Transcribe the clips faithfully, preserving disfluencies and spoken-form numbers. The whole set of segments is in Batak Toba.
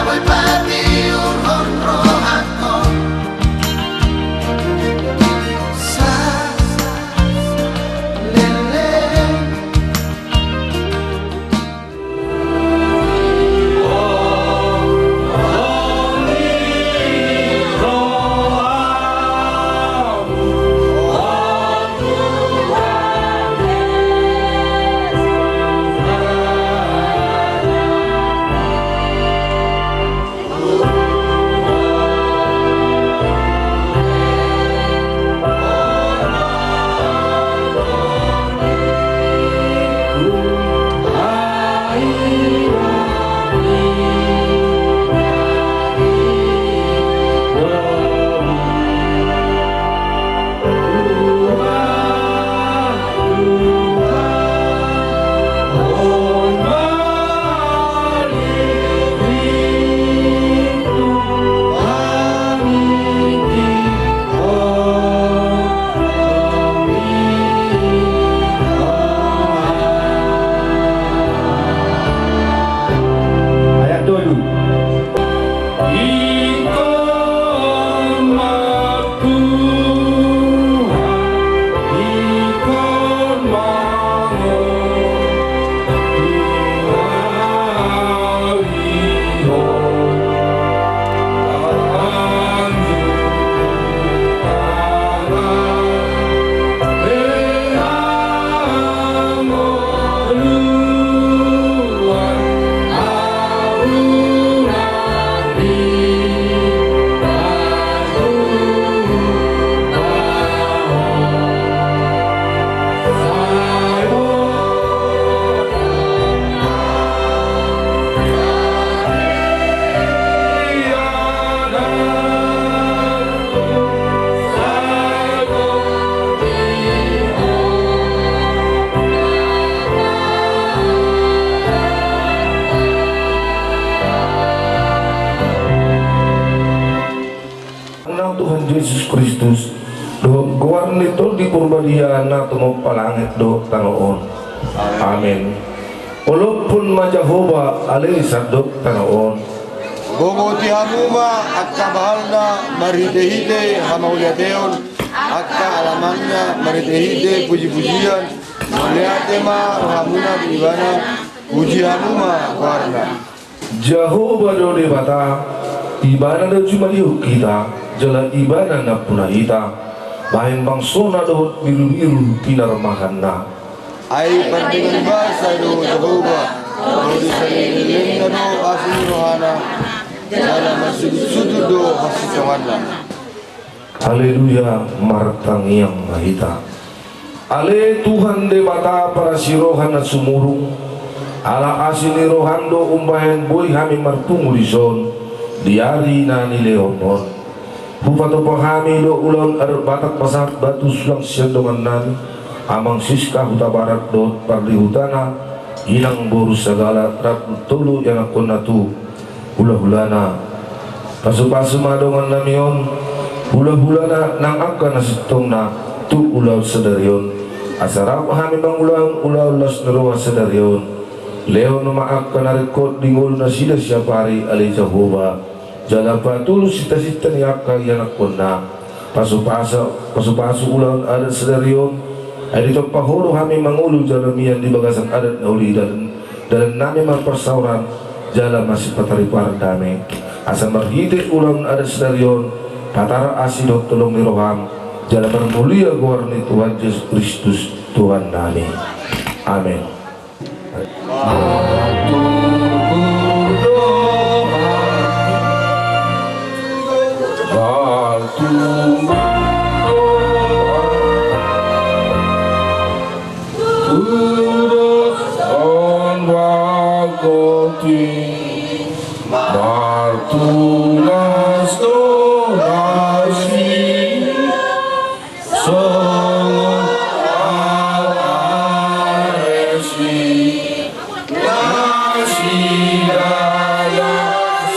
Patiurhon rohangkon saleleng. Ayat tolu. Ingkon ma Tuhan, ingkon ma Ho, Tuhan. Nang Tuhan Jesus Kristus, dohot goar ni Tondi Porbadia na tumompa langit dohot tano on. Amen. Olophon ma Jahowa ale sandok tano on. Bogoti hamu ma angka bahalna marhitehite hamauliateon, angka alamanna marhitehite pujipujian. Mauliate ma rohamuna di Ibana, puji hamu ma goarna. Jahowa do Debata, Ibana do jumalihon hita, jala Ibana nampuna hita, bahen bangsona dohot birubiru pinarmahanna. Ai pardenggan basa do Jahowa, ro di saleleng lelengna do asi ni rohana, jala marsudut-sudut do hasintonganna. Haleluya, martangiang ma hita. Ale Tuhan Debata parasi roha na sumurung, ala asi ni roham do umbahen boi hami marpungu dison, di ari na nilehonmon. Hupatupa hami do ulaon adat Batak pasahat batu sulang sian dongannami, Amang Siska Hutabarat dohot pardihutana, Inang boru Sagala rap tolu ianakkonna tu hulahulana. Pasupasu ma dongannami on, hulahulana nang angka na sintongna tu ulaon sadari on. Asa rap hami mangulahon ulaon las ni roha sadari on. Lehon ma angka na ringkot di ngolunasida siapari ale Jahowa. Jala patulus sintasinta ni angka ianakkonna. Pasupasa, pasupasu ulaon adat sadari on. Ai ditompa Ho do hami mangolu jala mian di bagasan adat na uli i dalan, dalannami marparsaoran jala masipataripar dame. Asa marhite ulaon adat sadari on, patara asi dohot holong ni roham, jala marmulia goar ni Tuhan Jesus Kristus Tuhannami. Amen. Martunas donasi. Songon aresi na sidala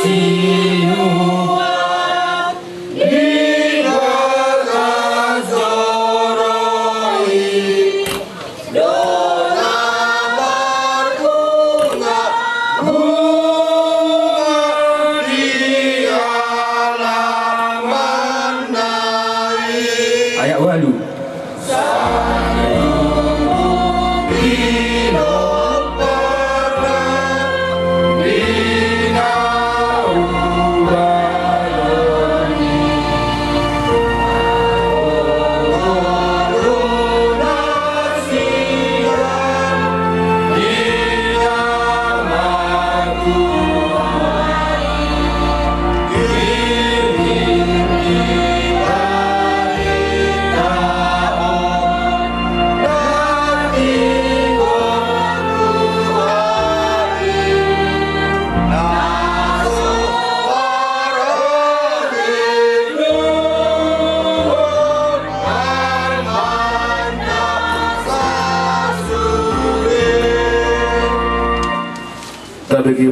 sinuan di bagas joro i, do na marbunga-bunga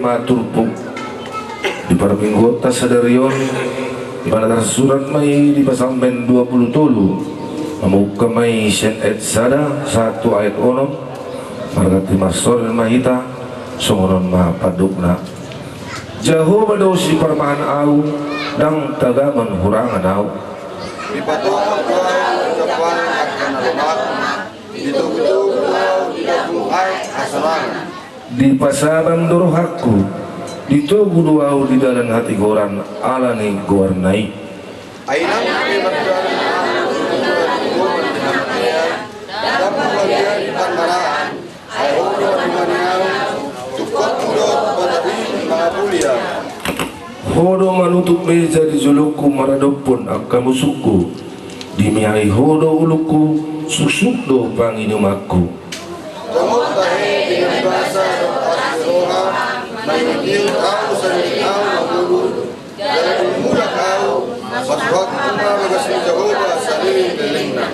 ma turpuk di parmingguonta sadari on, di mana tarsurat ma i di Psalmen dua pulu tolu, mamungka ma i sian ayat sada sahat tu ayat onom. Marganti marsoril ma hita, songon on ma pandokna. Jahowa do siparmahan ahu, ndang tagamon hurangan ahu. Dipatohot do ahu tu jampalan angka na lomak, ditogutogu do ahu di lambung aek hasorangan. Dipasabam do rohangku, ditogu do ahu di dalan hatigoran ala ni goarna i. Ai nang pe mardalan ahu tu lambung ni hamatean, ndang huagian panmaraan, ai Ho do hatuha ni ahu, tungkotku dohot bataku i mangapuli ahu. Ho do manutup mesa di jolongku maradophon angka musungku, dimiai Ho do ulungku, suksuk do panginumanku. Tongon tahe di na basa dohot asi ni roha, mangihutihut ahu salelengleleng ahu mangolu, jala dung mulak ahu, masuhakku ma bagas ni Jahowa salelenglelengna.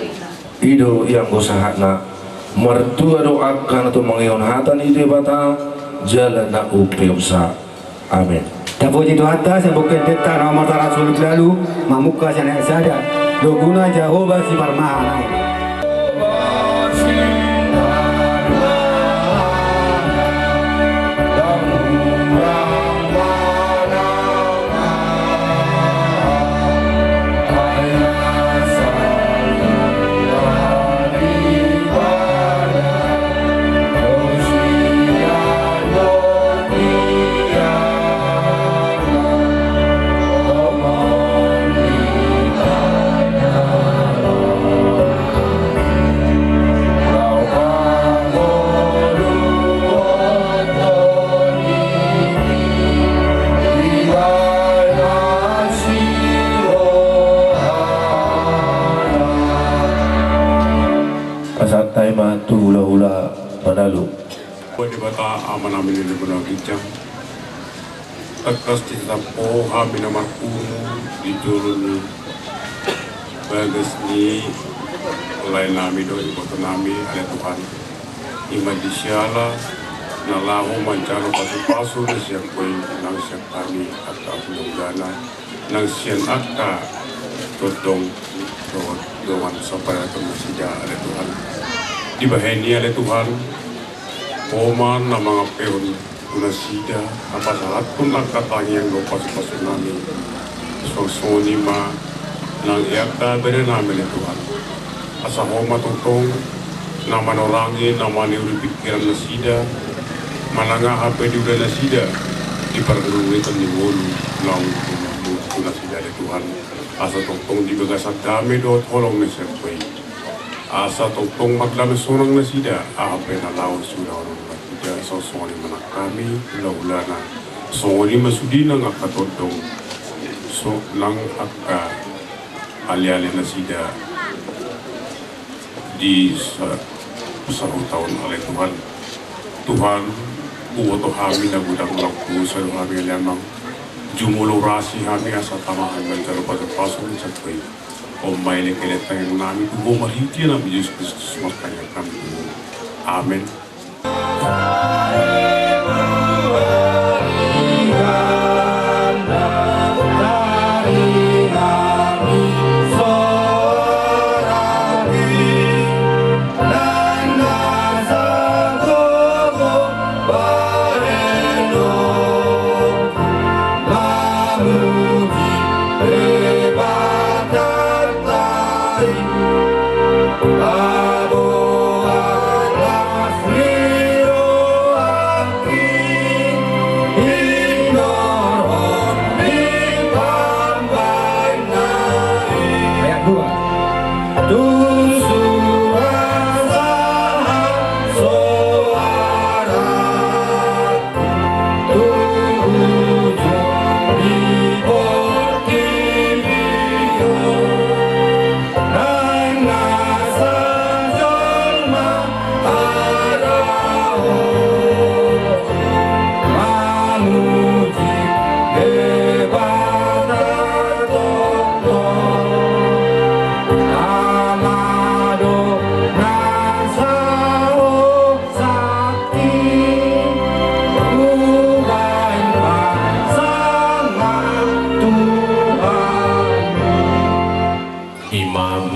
I do i anggo sahatna. Martua do angka na tumangihon hata ni Debata, jala na umpeopsa. Amen. Tapuji Tuhanta, sian bongki ni endenta na martara sulut lalu, mamungka sian ayat sada. Toguna Jahowa siparmahan ahu. Pasahat hami ma tu hulahula Manalu. Ho Debata Amanami na di banua ginjang, tangkas dititap Ho hami na marpungu di jolo ni bagas ni laenami dohot ibotonami, ale Tuhan. I ma di siala na laho manjalo pasupasu na sian Ho i, nang sian hami angka hulahulana, nang sian angka tondong dohot dongan saparadaton nasida, ale Tuhan. Dibahen i, ale Tuhan, Ho ma na mangampehon tu nasida, na pasahathon angka tangiang dohot pasupasunami. Suang songon i ma nang i angka berenami, ale Tuhan. Asa Ho ma tongtong na manorangi, na maniuri pingkiran nasida, manang aha pe diula nasida di pargulmitan ni ngolu naung tumundung tu nasida, ale Tuhan. Asa tongtong di bagasan dame dohot holong ni sian Ho i. Asa tongtong mardame sonang nasida, aha pe na laho siulahonon nasida, songon i ma nang hami hulahulana, songon i ma sude nang angka tondong, so nang angka aleale nasida di sa-, sahuta on, ale Tuhan. Tuhan, huboto hami na godang laho dosa do hami, ale Amang. Jumolo urasi hami asa tama hami manjalo pasupasu ni sian Ho i. On ma elekelek tangiangnami tu Ho marhite Anakmi Jesus Kristus, martangiang hami tu Ho. Amen.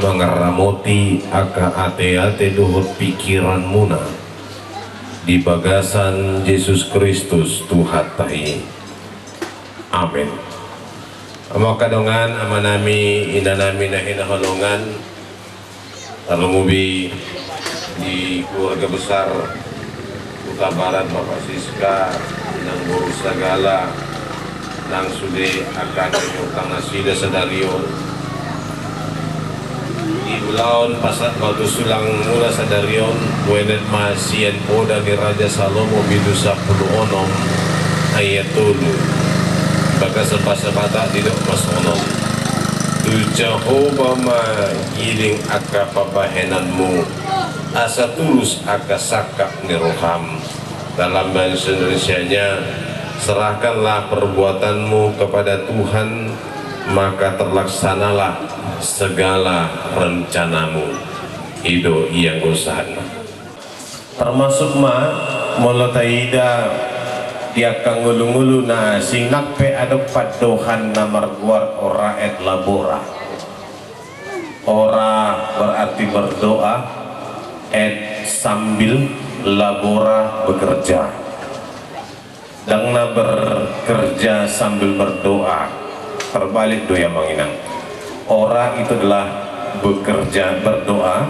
Mangaramoti angka ateate dohot pingkiranmuna di bagasan Jesus Kristus Tuhanta i. Amen. Amang angka dongan, amanami, inanami na hinaholongan, tarlumobi di keluarga besar Hutabarat, Bapak Siska, inang boru sagala, nang sude angka na hutang nasida sadari on. Di ulaon pasahat batu sulangmuna sadari on, huendehon ma sian Poda ni Raja Salomo bindu sampulu onom ayat tolu. Bagas bahasa Batak didok ma songon on: Tu Jahowa ma giling angka pambahenanmu, asa tulus angka sangkap ni roham. Dalam bahasa Indonesianya, serahkanlah perbuatanmu kepada Tuhan, maka terlaksanalah segala rencanamu. I do i anggo sahatna. Termasuk ma, molo taida di angka ngolungolu na asing, nang pe adong pandohan na margoar ora et labora. Ora berarti berdoa, et sambil, labora bekerja. Ndang na bekerja sambil berdoa. Terbalik do i, amang inang. Ora itu adalah bekerja, berdoa,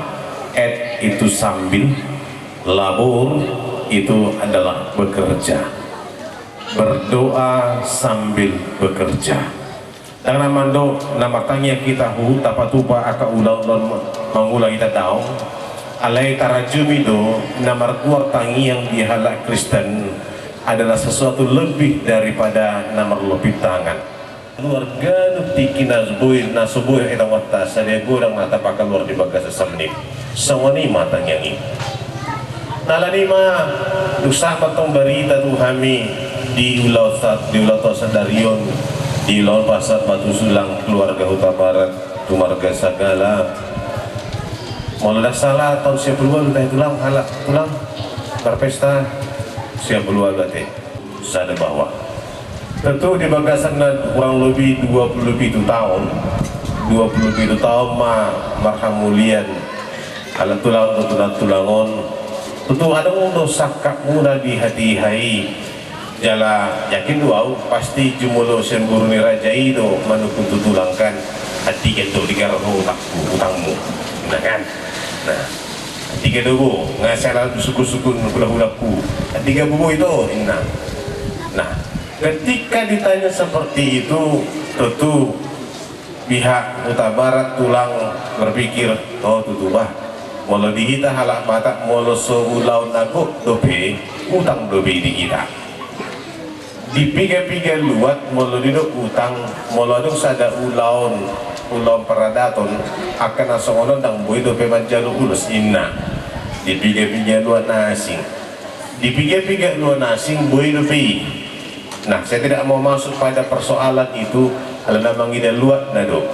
et itu sambil, labor itu adalah bekerja. Berdoa sambil bekerja. Ndang na mandok na martangiang hita huhut tapatupa angka ulaon on mangula hita, daong. Alai tarajumi do na margoar tangiang di halak Kristen adalah sesuatu lebih daripada na marlompit tangan. Keluarga do tingki na boi, na so boi hita wata sadia godang na tapakaluar di bagasan samen i. Songon i ma tangiang i. Alani i ma, dung sahat ma antong barita tu hami di ulaon sa-, di ulaon sadari on, di ulaon pasahat batu sulang keluarga Hutabarat tu marga Sagala. Molo ndang sala taon sia pulu ualu tahe tulang, halak tulang marpesta, sia pulu ualu ate. Sada bahwa. Tentu di bagasan na kurang lebih dua pulu pitu taon, dua pulu pitu taon ma marhamulian halak tulang tu tulang-tulang on. Tentu adong do sangkapmuna di hatiha i. Jala yakin do au, pasti jumolo sian boru ni raja i do manungkun tu tulang kan. Andigan do digarho utangku, utangmu. Nah kan? Nah. Andigan do bo, nga sala sukun-sukun hula-hulaku. Andigan bo, bo ito, inna. Nah, ketika ditanya seperti itu, tentu pihak Hutabarat tulang berpikir, oh tutu bah. Molo di hita halak Batak, molo so ulaon na gok dope, utang dope di hita. Di piga-piga luat molo didok utang, molo adong sada ulaon, ulaon paradaton, angka na songon on ndang boi dope manjalo ulos, inna. Di piga-piga luat na asing. Di piga-piga luat na asing boi dope i. Nah, saya tidak mau masuk pada persoalan itu, alana mangida luatna do.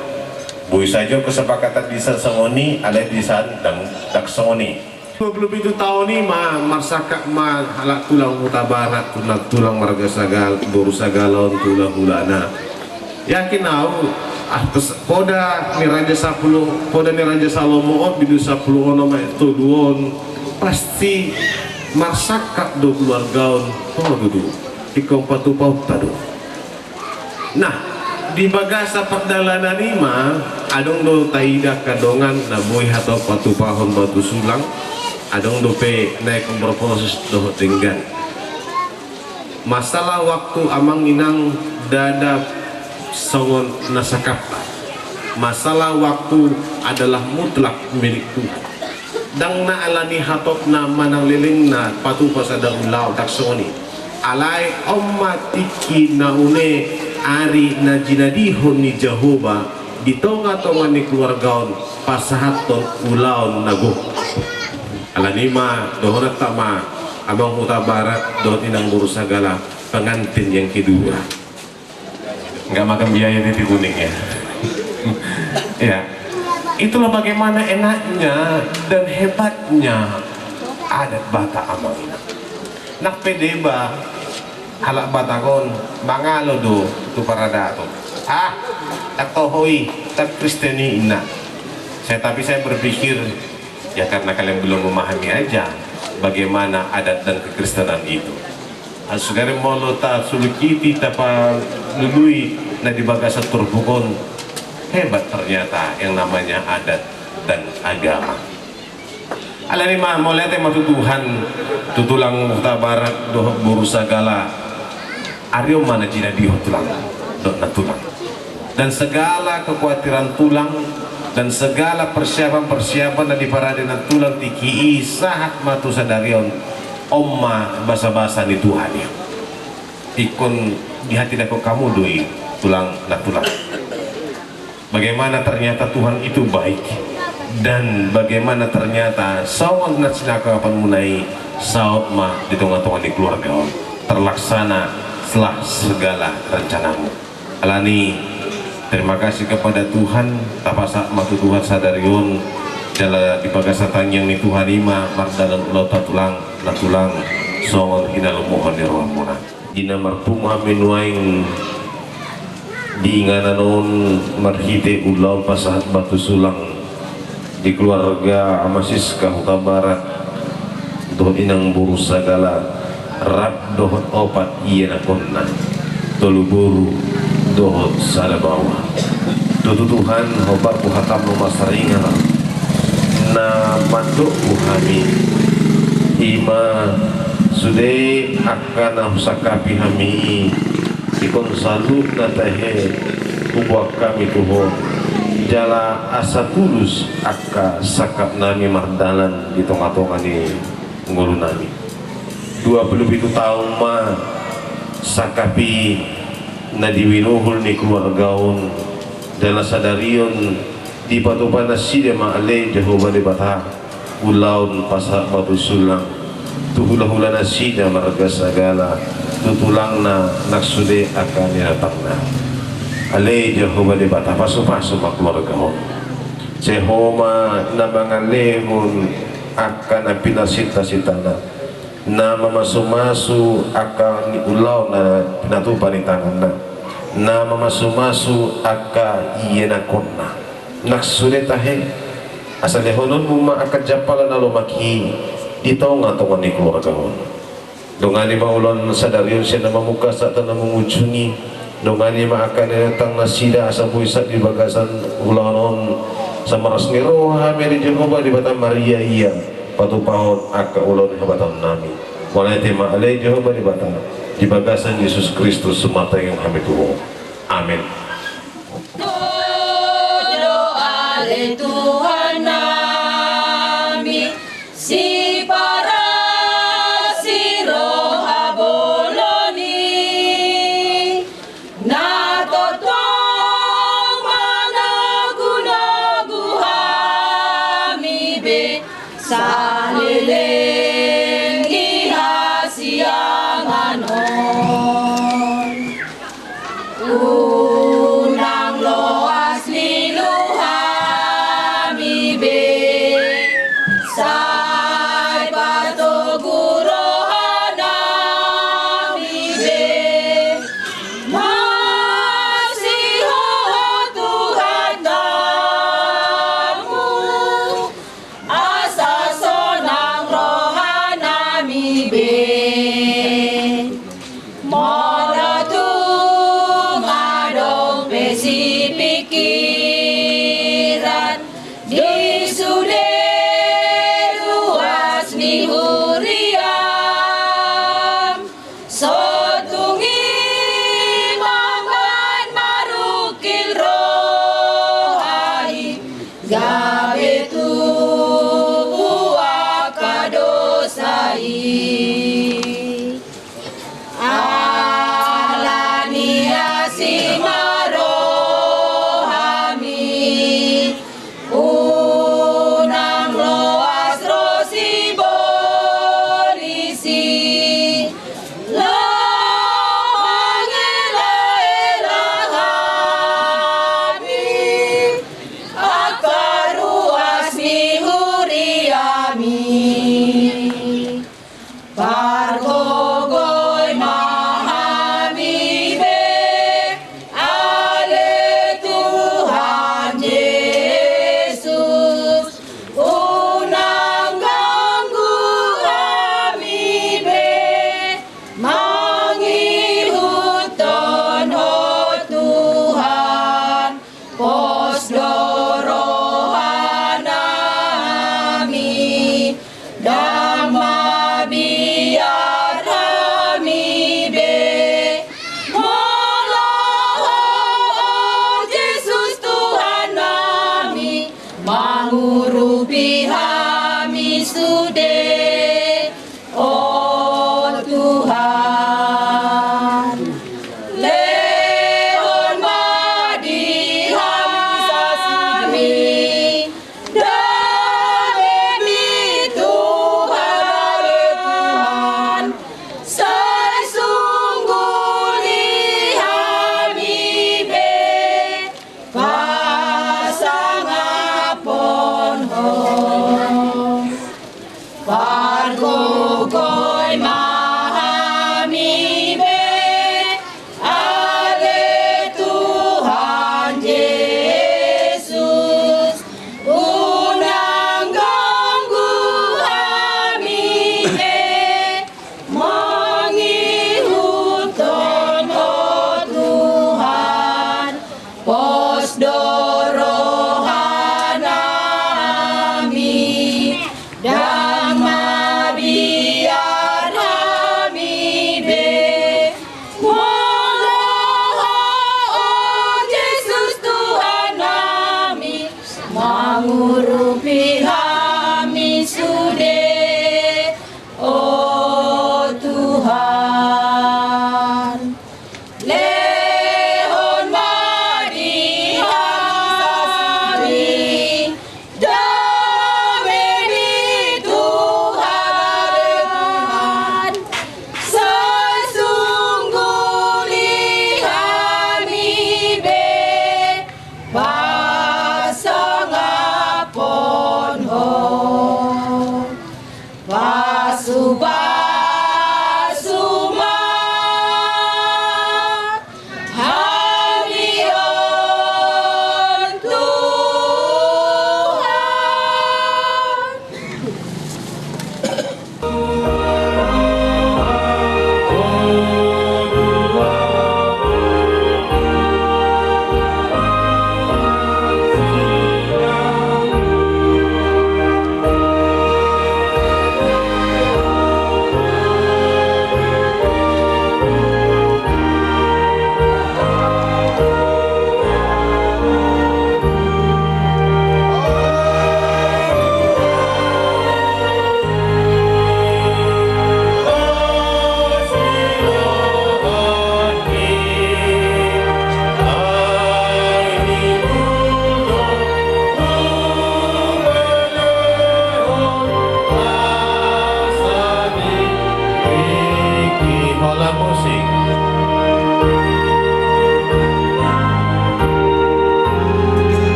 Boi sajo kesepakatan di san songon i, alai di san ndang, ndang songon i. Dua pulu pitu taon i ma marsangkap ma halak tulang Hutabarat, tulang, tulang marga Sagal, boru Sagala on tu hula-hulana. Yakin au, ah, terus Poda ni Raja Sapulu, Poda ni Raja Salomo on, bindu sapulu onom ayat tolu on, pasti marsangkap do keluarga on, oh tutu, ingkon patupaonta do. Nah, di bagasan pardalanan i ma, adong do taida angka dongan na boi hatop patupahon batu sulang, adong dope na ingkon berproses dohot denggan. Masalah waktu, amang inang, ndada songon na sangkapta. Masalah waktu adalah mutlak milik Tuhan. Ndang na alani hatopna manang lelengna patupa sada ulaon, ndang songon i. Alai on ma tingki na une ari na jinadihon ni Jahowa di tonga-tonga ni keluarga on pasahathon ulaon na gok. Alani i ma dohononta ma, amang Hutabarat dohot inang boru Sagala, pengantin yang kedua. Nggak makan biaya di Kuning ya. Ya. Itulah bagaimana enaknya dan hebatnya adat Batak, amang inang. Nang pe deba halak Batak on mangalo do tu paradaton. Ah, ndang toho i, ndang Kristen i, inna. Saya, tapi saya berpikir, ya, karena kalian belum memahami aja bagaimana adat dan kekristenan itu. Nah, saudara, molo tasulukiti, tapalului na di bagasan turpuk on, hebat ternyata yang namanya adat dan agama. Alani i ma, mauliate ma tu Tuhan, tu tulang Hutabarat dohot boru Sagala. Ari on ma na jinadihon tulang dohot nantulang. Dan segala kekhawatiran tulang dan segala persiapan-persiapan na diparade nantulang tingki i sahat ma tu sadari on, on ma basa-basa ni Tuhan i. Ingkon dihatindangkon hamu do i, tulang nantulang. Bagaimana ternyata Tuhan itu baik, dan bagaimana ternyata songon na sinangkapmuna i saut ma di tonga-tonga ni keluarga on, terlaksana setelah segala rencanamu. Alani i, terima kasih kepada Tuhan, tapasahat ma tu Tuhan sadari on, jala di bagasan tangiang ni Tuhan i ma mardalan ulaonta tulang nantulang songon hinalomohon ni rohamuna. Di na marpungu hami nuaeng di inganan on marhite ulaon pasahat batu sulang di keluarga Ama Siska Hutabarat dohot inang boru Sagala, rap dohot opat ianakkonna, tolu boru dohot sada baoa. Tutu Tuhan, hombar tu hatamu masaringan na mandok tu hami, i ma sude angka na husangkapi hami i, ingkon saluhutna tahe huboan hami tu Ho, jala asa tulus angka sangkapnami mardalan di tonga-tonga ni ngolunami. Dua pulu pitu taon ma sangkap i na di binuhul ni keluarga on, jala sadari on dipatupa nasida ma, ale Jahowa Debata, ulaon pasahat batu sulang tu hula-hula nasida marga Sagala, tu tulangna nang sude angka ninatangna. Ale Jahowa Debata, pasu-pasu ma keluarga on. Sai Ho ma na mangalehon angka na pinasinta-sintana, na mamasu-masu angka ni ulaon na pinatupa ni tanganna, na mamasu-masu angka ianakkonna. Nang sude tahe, asa lehononmu ma angka jampalan na lomak i di tonga-tonga ni keluarga on. Dongani ma ulaon sadari on sian na mamungka sahat tu na mangujungi. Dongani ma angka ninatang nasida asa boi sahat di bagasan ulaon on. Samaras ni roha hami, ale Jahowa Debata, maria-ia patupahon angka ulaon habatahononnami. Mauliate ma, ale Jahowa Debata, di bagasan Jesus Kristus martangiang hami tu Ho. Amen. Todo, ale Tuhannami, siparasi roha bolon i, na tongtong manogu-nogu hami be saleleng di hasiangan on. Unang loas lilu hami be sa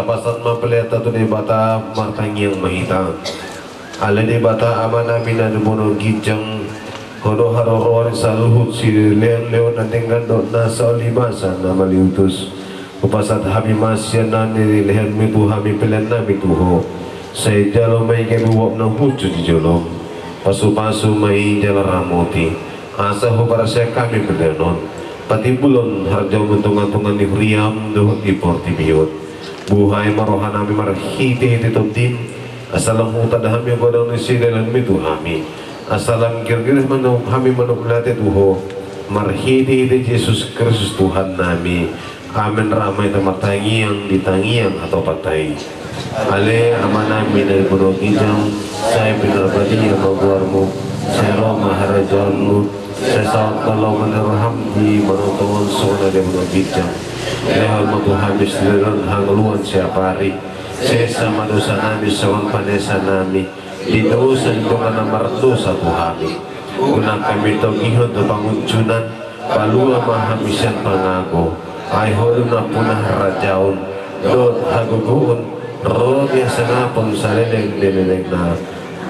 Pasahat ma peleanta tu Debata, martangiang ma hita. Ale Debata Amanami na di banua ginjang, Ho do haroroan ni saluhut silehonlehon na denggan dohot na saur matua na mauliutus. Hupasahat hami ma sian na nilehonMi tu hami peleannami tu Ho. Sai jalo ma i gabe uap na hushus di joloM. Pasupasu ma i jala ramoti, asa huparsaehon hami pelean on patimbulhon harjaon tongatonga ni huriaM dohot di portibi on. Buhai ma rohanami marhitehite TondiM, asa lam hutanda hami godang ni silehonLehonMi tu hami, asa lam girgir hami manop, hami manop mauliate tu Ho, marhitehite Jesus Kristus Tuhannami. Amen. Rap ma hita martangiang di tangiang hatopanta i. Ale Amanami na di banua ginjang, sai pinarbadia ma goarMu, sai ro ma harajaonMu, sai saut ma lomo ni rohaM di banua tonga on songon na di banua ginjang. Lehon ma tu hami silehon hangoluan siapari. Sesa ma dosanami songon panesanami di dosa ni dongan na mardosa tu hami. Unang hami togihon tu pangunjunan, palua ma hami sian pangago. Ai Ho do nampuna harajaon dohot hagogoon, ro di hasangapon saleleng ni lelengna.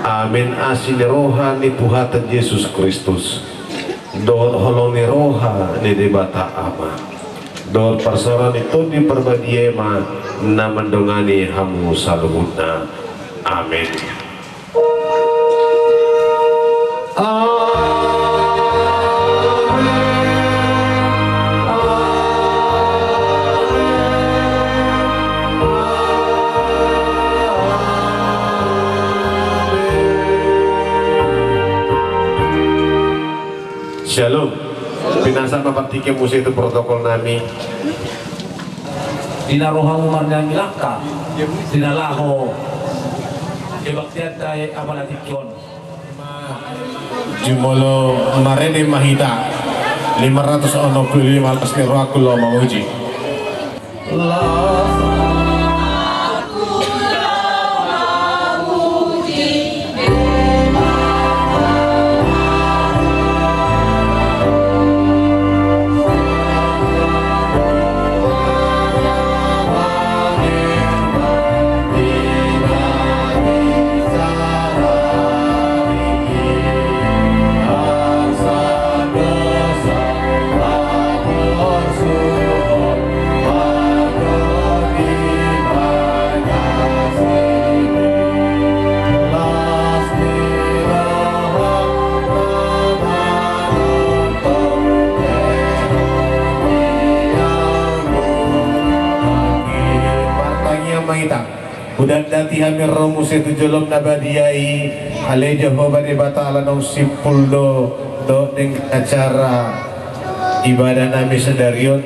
Amen. Asi ni roha ni Tuhanta Jesus Kristus, dohot holong ni roha ni Debata Ama, dohot parsaoran ni Tondi Parbadia i ma na mandongani hamu saluhutna. Amen. Amen. Amen. Shalom. Pinasahat ma partingkian muse tu protokolnami. Di na rohamu marniangi langka, di na laho kebaktianta i apala tingki on. Jumolo marende ma hita, lima ratus onom pulu lima. Las ni rohangku laho mamuji. Las. Martangiang ma hita. Hudatdati hami ro muse tu joloM na badia i, ale Jahowa Debata, ala naung simpul do, do denggan acara ibadahnami sadari on,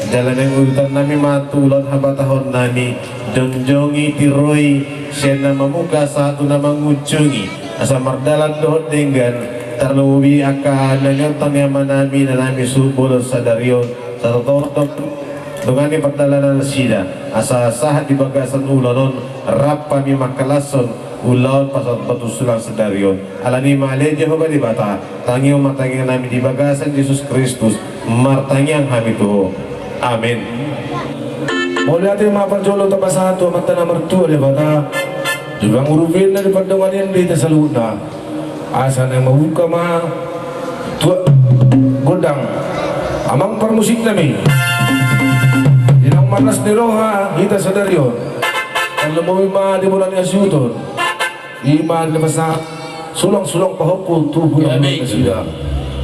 jala naeng udutannami ma tu ulaon habatahonnami, jongjong i, tiro i, sian na mamungka sahat tu na mangujungi, asa mardalan dohot denggan, tarlumobi angka na niontang ni amanami na naeng misuhut bolon sadari on, sahat tu dongani pardalanan nasida, asa sahat di bagasan ulaon on, rap hami mangkalashon ulaon pasaut batu sulang sadari on. Alani i ma ale Jahowa Debata, tangihon ma tangiangnami di bagasan Jesus Kristus, martangiang hami tu Ho. Amen. Mauliate ma parjolo tapasahat tu Amanta na martua Debata, di pangurupianna, di pardonganianna di hita saluhutna, asa naeng mamungka ma tu gondang. Amang parmusiknami, di naung marlas ni roha hita sadari on, tarlumobi ma di bona ni hasuhuton, i ma na pasahat sulang-sulang pahompu tu hula-hula nasida.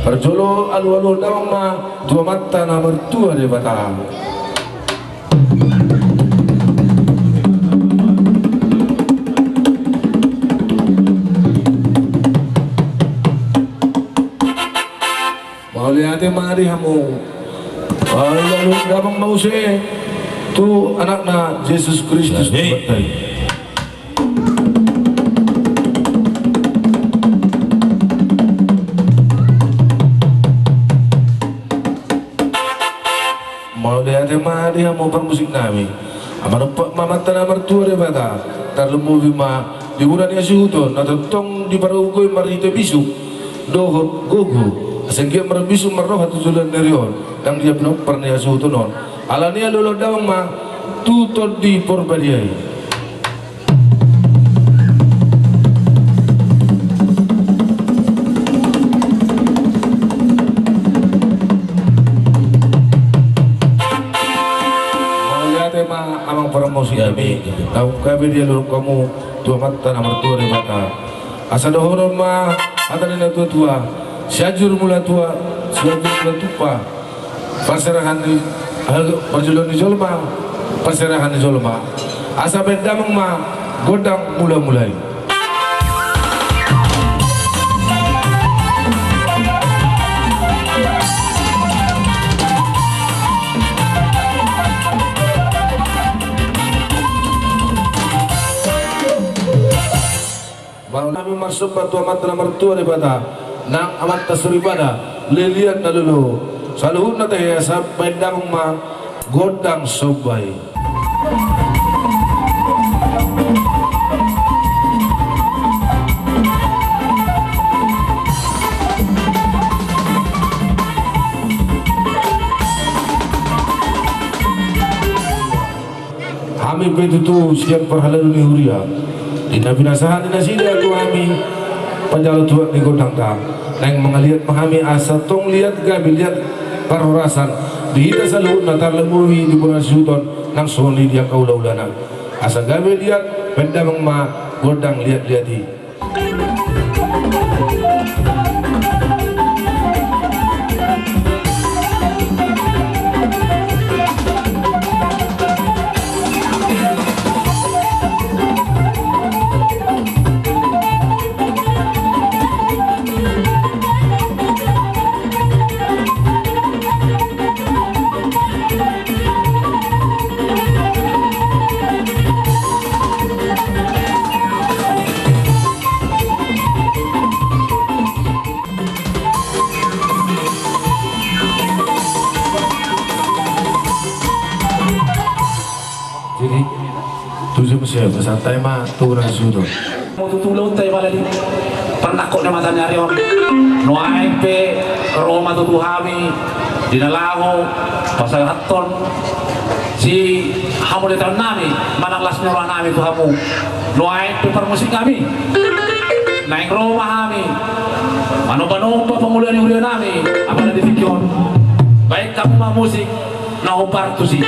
Parjolo alualuhon damang ma tu Amanta na martua Debata. Mauliate ma di hamu. Alualuhon damang ma muse tu Anakna Jesus Kristus. Amen. Mauliate ma di hamu parmusiknami. Manumpak ma Amanta na martua Debata, tarlumobi ma di bona ni hasuhuton na tongtong dipargogoi marhite bisuk dohot gogo, asa anggiat marbisuk marroha tu joloan ni ari on, ndang dia pinompar ni hasuhuton on. Alani i alualuhon damang ma Tu Tondi Porbadia i. Mauliate ma amang parmusik nami. Naung gabe dialuhon hamu tu Amanta na martua Debata. Asa dohonon ma hata ni na tuatua: Sianjur Mula Tua, Sianjur Mula Tupa. Parserahan ni, eh, parjolo ni jolma, parserahan ni jolma. Asa baen damang ma gondang mulamula i. Mauliate ma, marsomba tu Amanta na martua Debata, nang Amanta soripada, lilian na lolo. Saluhutna tahe, asa baen damang ma gondang somba i. Hami pe tutu sian parhalado ni huria, di na pinasahat ni nasida tu hami, panjalo tuat ni gondangta, naeng mangaliat ma hami asa tong liat gabe liat parhorasan di hita saluhutna, tarlumobi di bona ni suhuton nang songon i di angka ulaulana. Asa gabe liat, baen damang ma gondang liatliat i. Jadi, tujuh musim, santai ma, tuh na sudo. Hamu tutu ulaonta i pala di parnangkok ni mata ni ari on. Nuaeng pe ro ma tutu hami di na laho pasahathon sihamuliateonnami manang las ni rohanami tu hamu. Nuaeng pe parmusik nami, naeng ro ma hami manombanomba pangula ni huria nami apala di tingki on. Baen hamu ma musik na hombar tusi.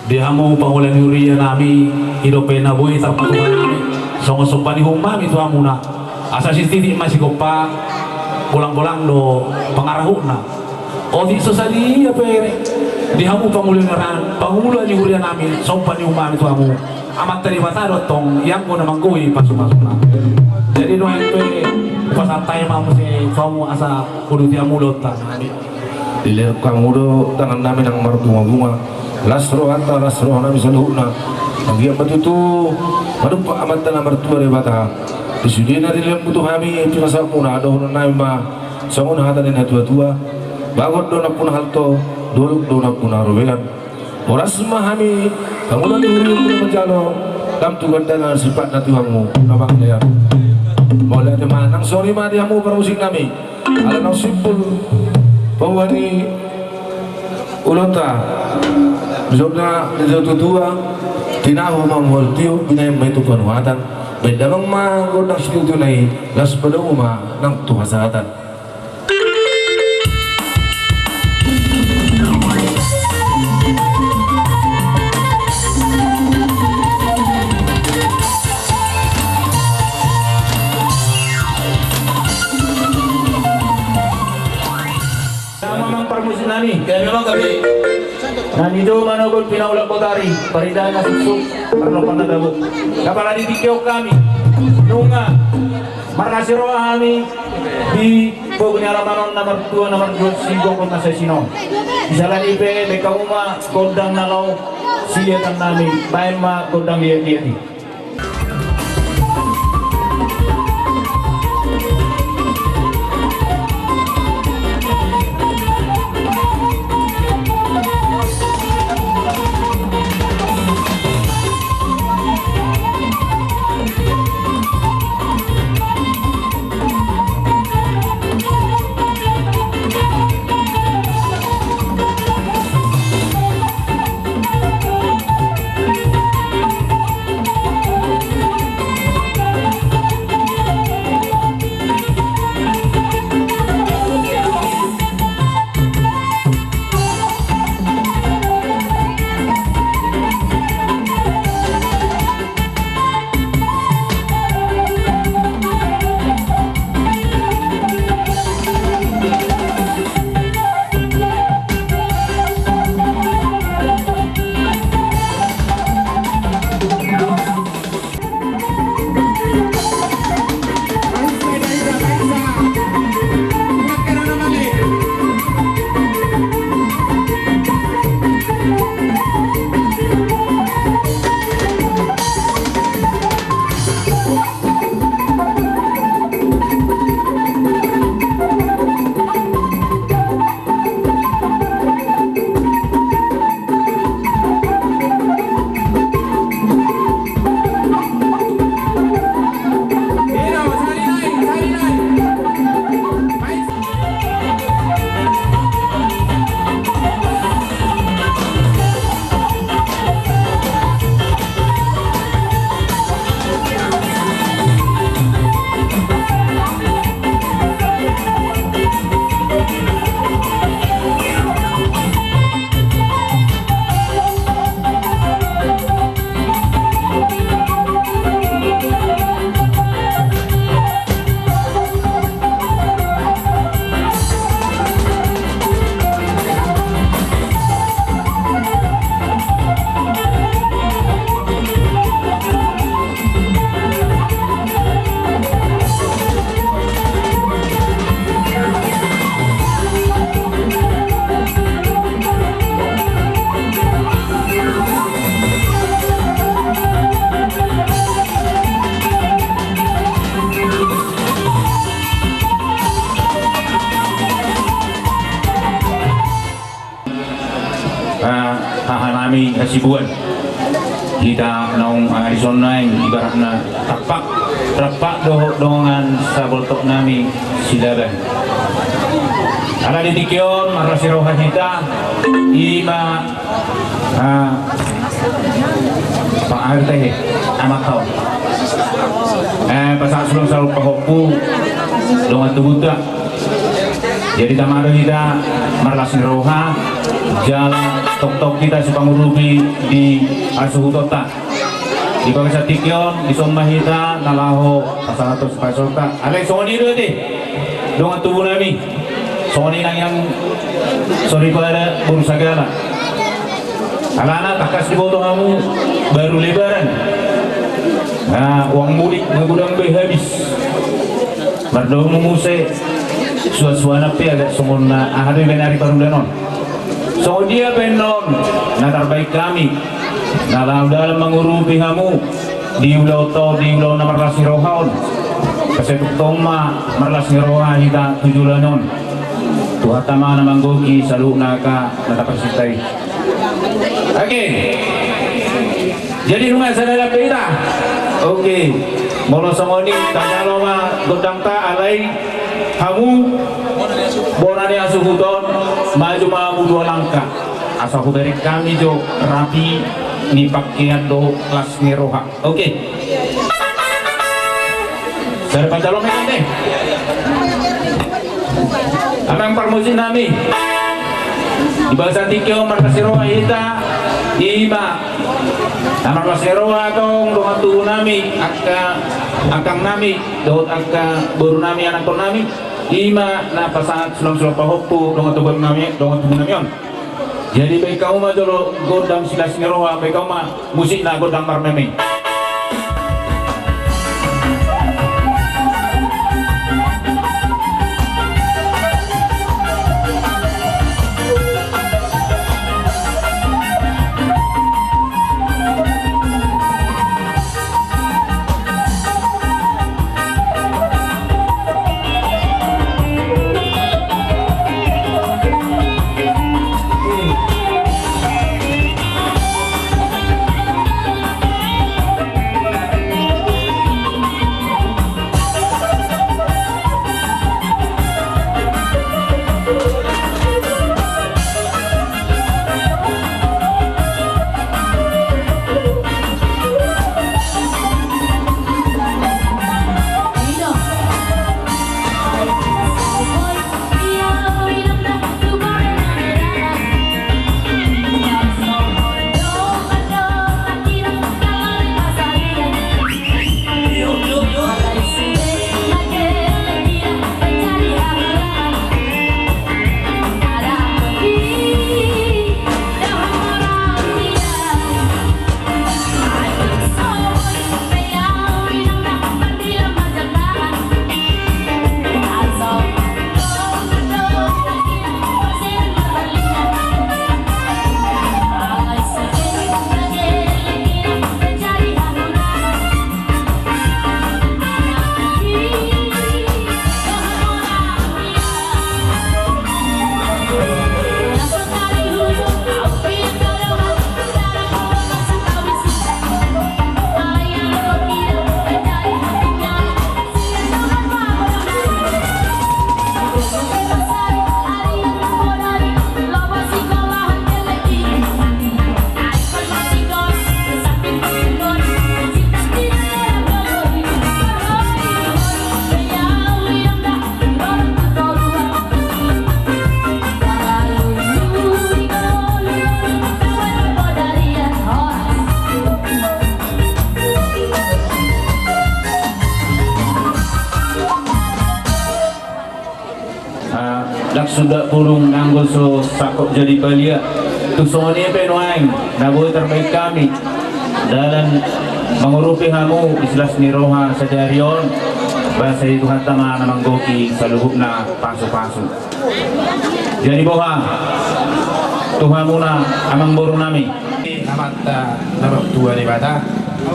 Di hamu pangula ni huria nami, i dope na boi tarpatupa nami songon somba ni uhum nami tu hamuna. Asa sititik ma sigompa, golanggolang do pangarahutna. Otik so sadia pe di hamu pangula ni ra-, pangula ni huria nami, somba ni uhum nami tu hamu. Amanta Debata do tong i anggo na manggohi pasupasuna. Jadi nuaeng pe pasahat hami ma muse tu hamu asa uduti hamu ulaonta. Dilehon hamu do tangan nami nang marbungabunga. Las rohanta, las roha nami saluhutna. Manggiat ma tutu manumpak Amanta na martua Debata. Di sude na dilehonmu tu hami pinasahatmuna, dohonon nami ma songon hata ni na tuatua: Bagot do nampuna halto, dolok do nampuna robean. Horas ma hami pangula ni huria manjalo, dang tu gandana sipatna tu hamu na mangalean. Mauliate ma, nang songon i ma di hamu parmusik nami. Ala naung simpul paboa ni ulaonta, dijawab na, dijawab tuatua: Tinahu ma mual tio, binahen ma i tu panuhatan. Baen damang ma gondang situtuna i, laos padomu ma nang tu hasahatan. Parmusik nami. Ya, memang kami. Na nido manogot pinaulak botari, parindahan na suksuk, parnopan na dabo. Apala di tingki on hami nunga marlas ni roha hami di pogu ni alaman on na martua na margoar sigokhon na saisi on. Di sala ni i pe, baen hamu ma gondang na laho siatan nami, baen ma gondang liat-liat i. Ah, haha nami hasibuan. Hita naung, ah, dison naeng ibaratna rampak, rampak dohot dongan saboltok nami Silaban. Ala di tingki on marlas ni roha hita, i ma, ah, Pak Arte, amat tau. Eh, pasahat sulang saur pahompu, dongan tubunta. Jadi tama do hita marlas ni roha, jala tongtong hita sipangurupi di hasuhutonta. Di bagasan tingki on, dison ma hita na laho pasahathon sipasahatonta. Alai songon i do ate, dongan tubu nami. Songon i nang yang soripada boru sagala. Alana tangkas diboto hamu baru lebaran. Nah, uang mudik na godang be habis. Mardomu muse suan-suanan pe agak songon na aha do ibaen ari parudan on. Songon dia pe annon na tarbaen hami na laho dalan mangurupi hamu di ulaonta on, di ulaon na marlas ni roha on. Sai tongtong ma marlas ni roha hita tu joloan on. Tuhanta ma na manggohi saluhutna angka na taparsinta i. Oke. Jadi nunga sada dope hita. Oke. Molo songon i tajalo ma gondangta, alai hamu bona ni hasuhuton, maju ma hamu dua langkah. Asa hubereng hami jo rapi ni pangkean dohot las ni roha. Oke. Sada panjalo ma i ate. Amang parmusik nami. Di bagasan tingki on marlas ni roha hita, i ma na marlas ni roha antong dongan tubu nami, angka angkang nami dohot angka boru nami, anakkon nami. Ima na pasahat sulang-sulang pahompu dongan tubu nami, dongan tubu nami on. Jadi baen hamu ma jolo gondang silas ni roha, baen hamu ma musikna gondang marmeme. Ah, langsung dak pulung nanggo so sangkop jadi balia. Tu songon i pe nuaeng na boi tarbaen hami dalan mangurupi hamu di silas ni roha sadari on. Basa i Tuhanta ma na manggohi saluhutna pasupasu. Jadi boha tu hamuna amangboru nami. Amanta na martua Debata,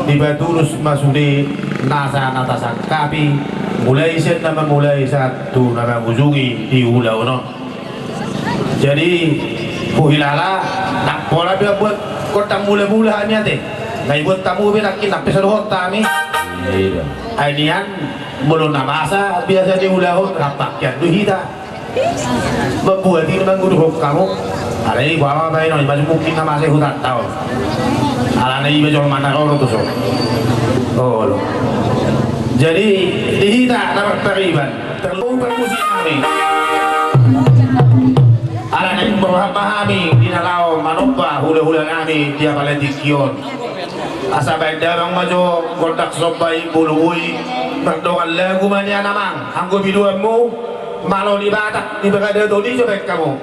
dipatulus ma sude nasa na tasangkapi, mulai sian na mamulai sahat tu na mangujungi di ulaon on. Jadi huhilala ndang pola be buat gondang mulamula hami ate. Na ibuat hamu be nangkin ndang pe sadohonta hami. Ai nian molo na masa biasa diulahon rap bangkean do hita. Mambuat i mangguduhon hamu. Alai boha baenon, i ma mungkin na masa i hutanta on. Alana iba jolma na ro do tuson. Olo. Jadi di hita na marpariban terlupa musik nami. Alana i ma roha ma hami di na laho manomba hulahula nami di apala tingki on. Asa baen damang ma jo gondang somba i, boloboi, mardongan lagu ma nian amang. Anggo biduanmu, malo ni Batak, di bagada todi jo baen hamu.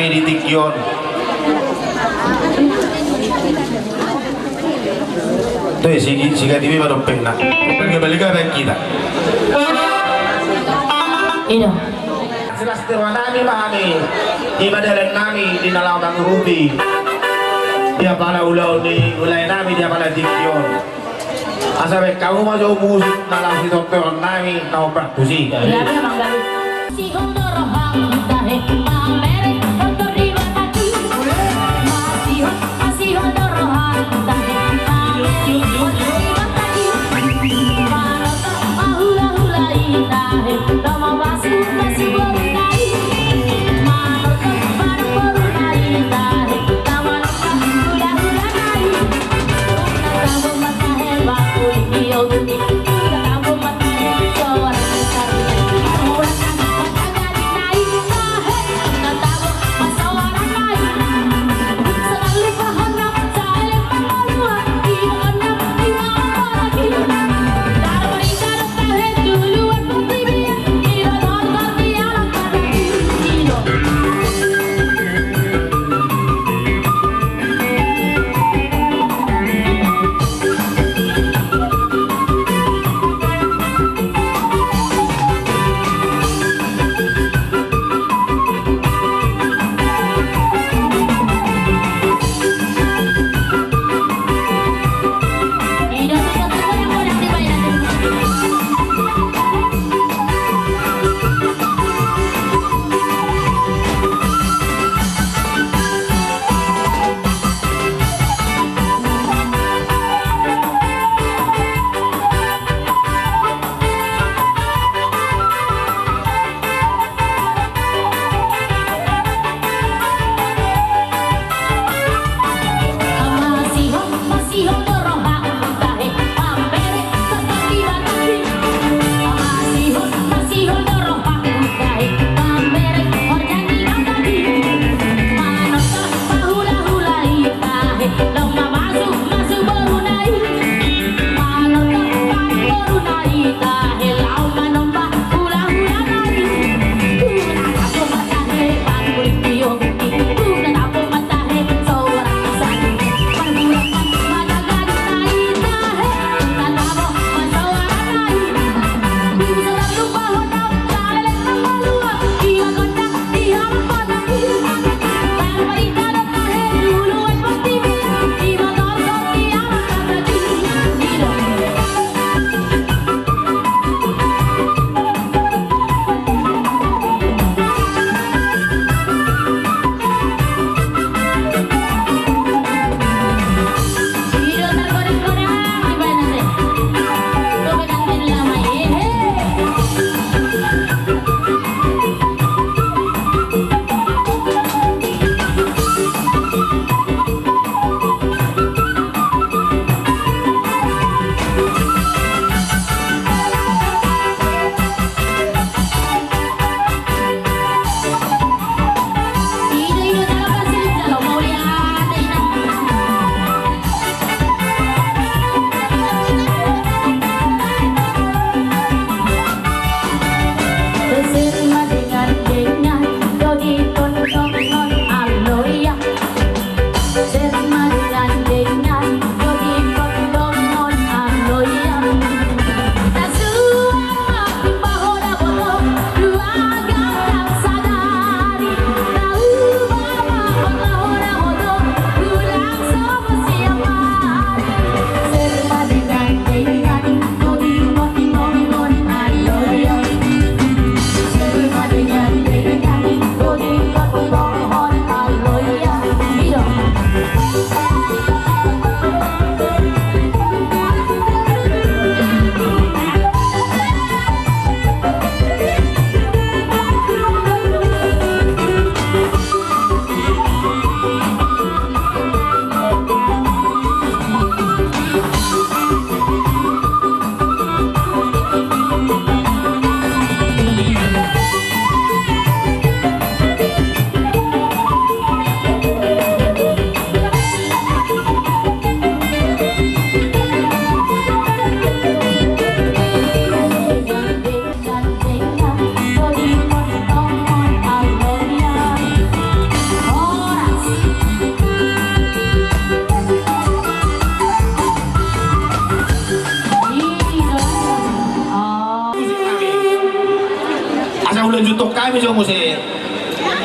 Di tingki on. Tu si, si Katibi ma dompetna. Baliga-baliga baen hita. Ino. Jelas tu roha nami ma hami. Di pardalanan nami di na laho mangurupi. Di apala ulaon ni ulaon nami di apala tingki on. Asa baen hamu ma jo musik na laho sitortoron nami na ombak tusi. Iya, memang gabe.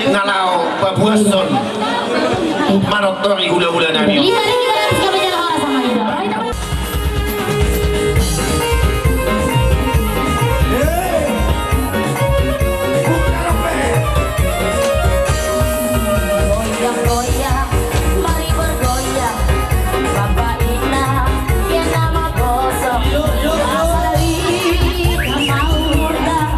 na laho pabuashon manortor i hulahula nami on. Goyang, goyang, mari bergoyang. Bapa inang, ia nama bosok. Asa dahita maurna,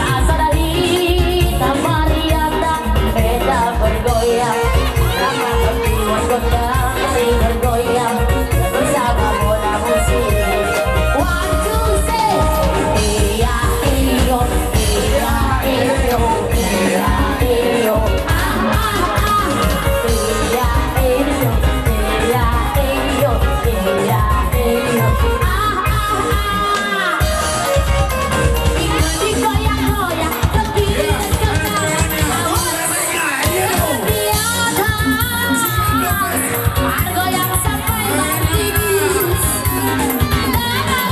asa dahita mariana. Beta bergoyang, sama bergoyang, mari bergoyang bersama bola musik. One, two, three. Ia, io, ia, io, ia, io. Ah, ah, ah. Ia, io, ia, io, ia, io. Ah, ah, ah. Digoyang-goyang, kepikiran kau. Awas. Di atas. Margoyang sampai mati.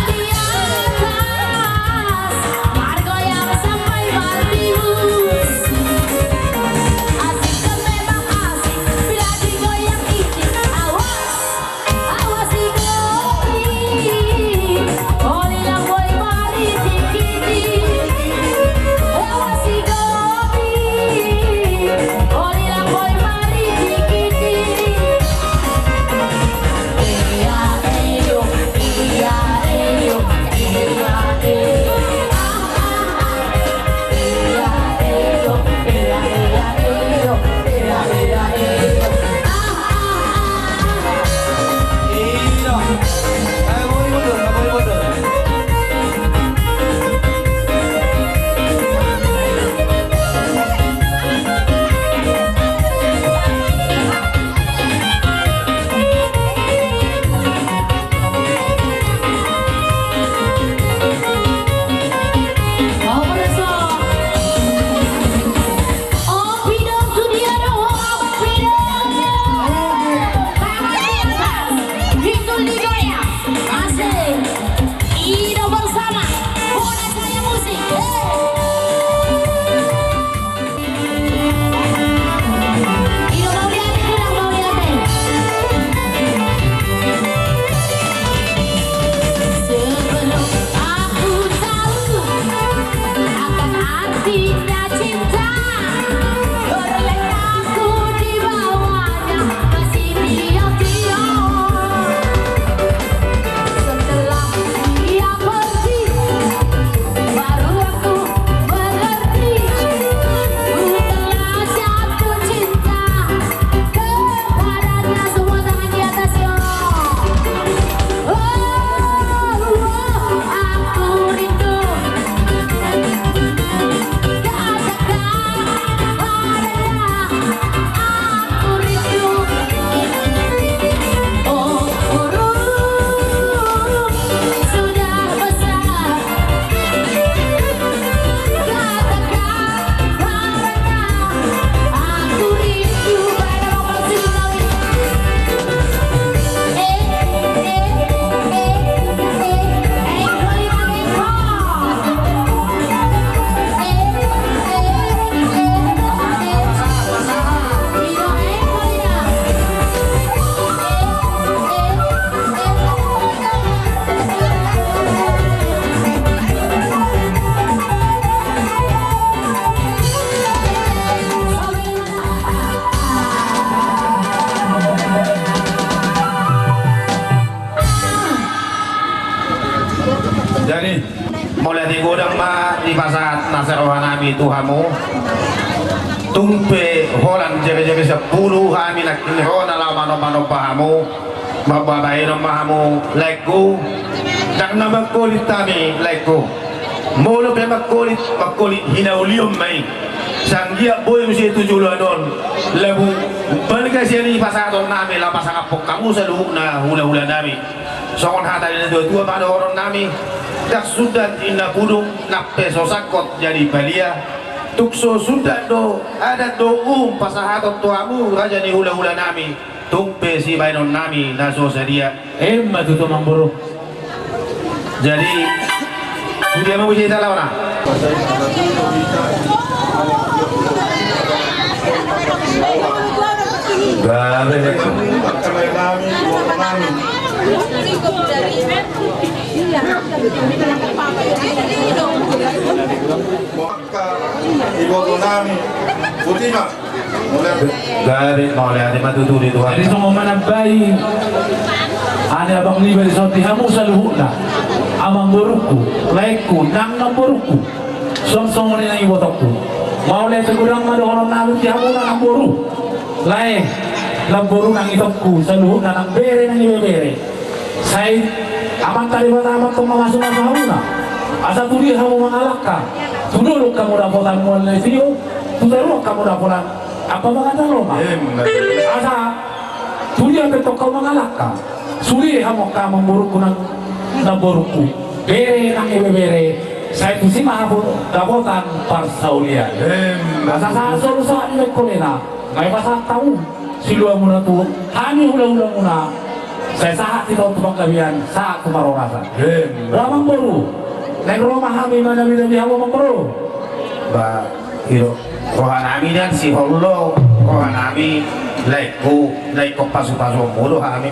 Di atas. Margoyang sampai mati. Asik kan memang asik, bila digoyang ini. Awas. Awas i gopi, olilang boi maritik-itik. Awas i gopi, olilang boi maritik-itik. Ia, io, ia, io, ia, io. Ah, ah, ah. Sebelum aku tahu akan artinya cinta, berlengkahku di bawahnya kasih tiang-tiang. Setelah dia pergi, baru aku mengerti, ku telah jatuh cinta kepadanya. Semua tangan di atas, yo. Oh, oh, aku rindu. Katakan padanya, aku rindu. Oh, burung sudah besar. Katakan padanya, aku rindu. Pada mau palsu dulu. Eh, eh, eh, eh, eh, eh, eh, eh, eh. Jadi, mauliate godang ma dipasahat nasa roha nami tu hamu. Tung pe holan jere-jere sampulu hami nangkin ro na laho manomba-nomba hamu. Mambabaenon ma hamu laengku. Ndang na mangkolit hami laengku. Molo pe mangkolit, mangkolit hinaulion ma i. Sai anggiat boi muse tu joloan on laho umbalga sian i pasahaton nami laho pasangaphon hamu saluhutna hula-hula nami. Songon hata ni natua-tua ma dohonon nami. Ndang sundat inna pudung, nang pe so sangkot jadi palia. Tung so sundat do adat dohot uhum pasahaton tu hamu raja ni hula-hula nami. Tung pe sibaenon nami na so sadia. Emma tutu, amangboru. Jadi, tu dia ma muse hita laho na? Maka iboto nami, Fatima. Gabe mauliate ma tutu di Tuhan. Jadi songon manambai, ane abang liba di son di hamu saluhutna, amangborungku, laengku nang namborungku. Songon i nang ibotongku. Mauliate godang ma dohonon nami di hamuna namboru, lae, namboru nang itongku, saluhutna nang bere nang ibebere. Sai Amanta Debata ma tong mamasumasu hamuna. Asa tu dia hamu mangalangka, tu dolok hamu dapotan mual na tio, tu toruan hamu dapotan ampa mangan na lomak. Asa tu dia pe tong hamu mangalangka, sude hamu angka amangborungku nang namborungku, bere nang ibebere, sai tusi ma hamu dapotan parsaulian. Asa sahat solu sahat ni Mekolena, nunga dipasahat hamu siluamuna tu hami hulahulamuna, sai sahat hita tu panggabean, sahat tu parhorasan. Ro amangboru, naeng ro ma hami mandabildabi hamu amangboru. Ba, i do rohanami, dan sihol do rohanami, laengku, laengku pasupasuonmu do hami.